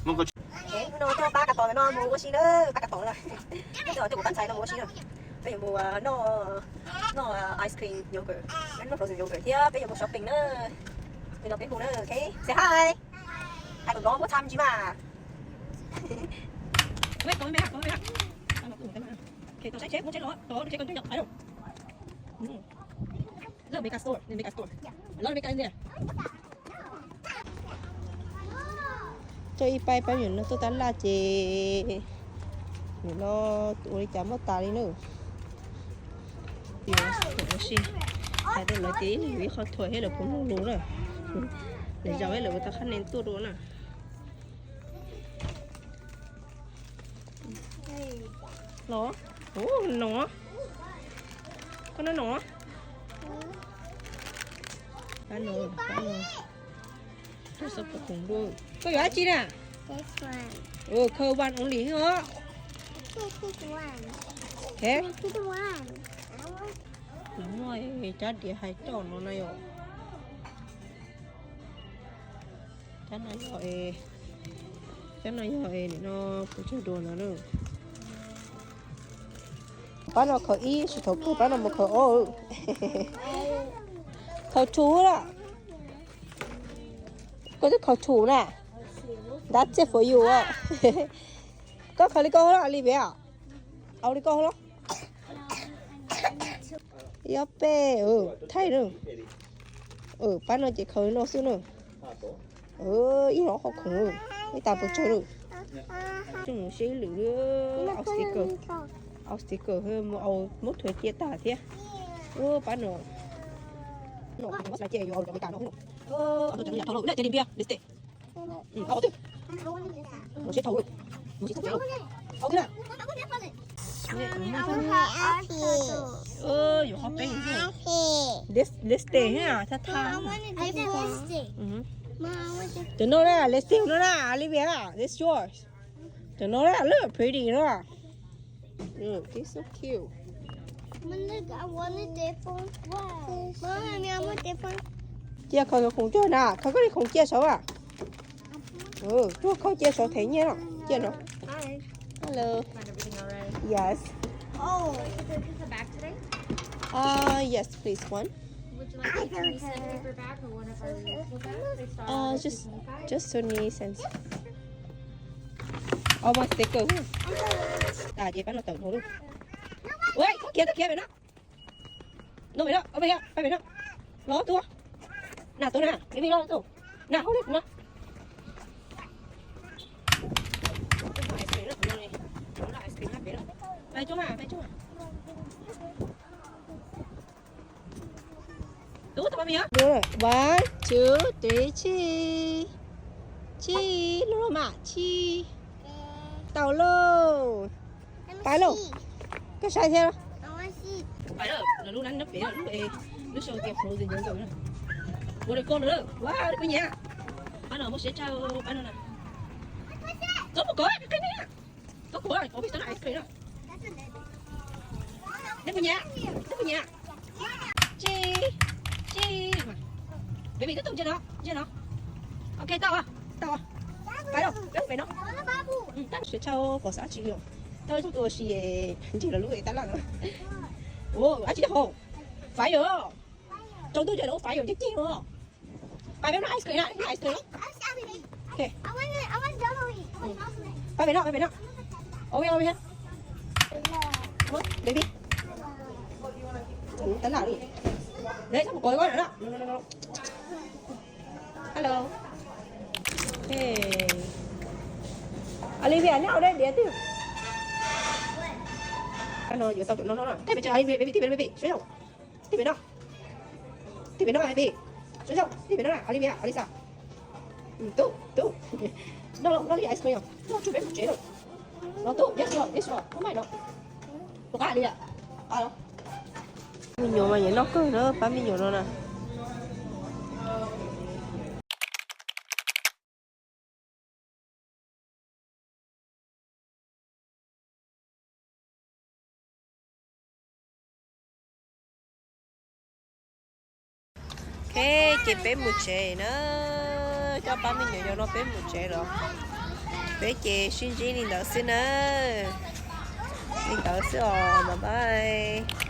Hnub no coj pab Ka Tos no mus ua si na, pab Ka Tos na. Peb coj kuv pab ntxhais no mus ua si na. Peb yuav mus noj, noj ice cream yogurt, noj frozen yogurt thiab peb yuav mus shopping na. Li no peb hu na, ok. Say hi. Hais kom nrov muab txhaj me ntsis mas. Love Mega store, Mega store. A lot of Mega in there. Coj ib pab pab me nyuam no tuaj tab laj ces nim no ua li cas muaj tas li na. Ua si, hais rau lawv tias ib leeg yuav ib qho thuam thiab lawv puas mloog lus na. Lawv zaum thiab lawv ua tau qhab nees tuaj dua na. No, no, koj no no. Pab no, pab no. Koj yuav dab tsi na? Khawb one only os. Muaj cab diav hais coj no na yom. Cab no yog, cab no yog nim no kuv cog dua no na. Pab no khaws ib, tsis thaum kawg pab no mus khaws ob. Khaws two lawm. Koj twb khaws two na. That's it for you. Koj khaws li koj hauv los li peb, au li koj hauv los. Ob peb, thaij na. Pab no ces khaws no xwb na. Ib los qhov khoom, ib tag puas tsawg lawm. Tseem mus seb lwm, au sticker, au sticker, muab thuav cia tag thiab. Pab no, no ces yuav au cov Meskas no, au cov yam thau lauj, lipstick. Mus seb thau, mus seb thau. Yuav qhov peb, lipstick thab thab. Cov no na, lipstick no na, Olivia, this yours. Cov no na, look pretty na. This so cute. Cia khaws khoom cuag na, khaws koj li khoom cia saud a. Cuag koj cia saud them nyiaj no, cia no. Hello. Yes. Uh, yes, please, one. Uh, just, just twenty cents. Almost sticker. Tas ces pab no tawm dhau lawm. Ua, khiav, khiav pem no. No pem no, pem no, pem no. Los tuaj. Na tuaj na, baby los tuaj. Na, hold it, na. Peb coj, peb coj. One, two, three, cheese. Cheese, lub lub mas, cheese. Tau lauj. Pab lauj. Koj saib thiab. Pab lauj, lub nab pem lub, lub show tias frozen yogurt na. Ua dawj koj lawm, ua dawj koj nyiam. Pab no muaj siab tshaj pab no na. Koj puas kov qhov no? Koj kov, kov peb tau ice cream na. Neb puas nyiam? Neb puas nyiam? Tsis, tsis. Baby, tiếp tục trên đó, trên đó. Ok, tau, tau. Pab lauj, peb pem no. Siab tshaj pom xav tsis li. Tau ib tug ua si ntsis los lub tab laj no. Ua dab tsi hauv? Fire. Tsaus ntuj ces lawv ua fire ncig ncig no. Pab peb noj ice cream na, noj ice cream. Ok. Pab peb noj, pab peb noj. Over here, over here. Baby. Tab laj li. Đấy, sao một cối quá nữa đó. No, no, no, no. Hello. Hey. Olivia, neb au dej diav twg? No yuav tau cov no no. Tej pes tsawg Olivia, baby, tej pes, baby, sawv daws. Tej pes no. Tej pes no, baby. Sawv daws, tej pes no na, Olivia, Olisa. Tub, tub. No, no li ice cream. Tub, tub, peb mus tsev lawm. No tub, yes, yes, yes, no. Pub mai no. Tus qab Olivia. Me nyuam mas nyiam noj kawg na, pab me nyuam no na. Ok, ces peb mus tsev na. Coj pab me nyuam yau no peb mus tsev los. Peb ces sib ntsib li ntawd xwb nawb. Li ntawd xwb os, bye bye.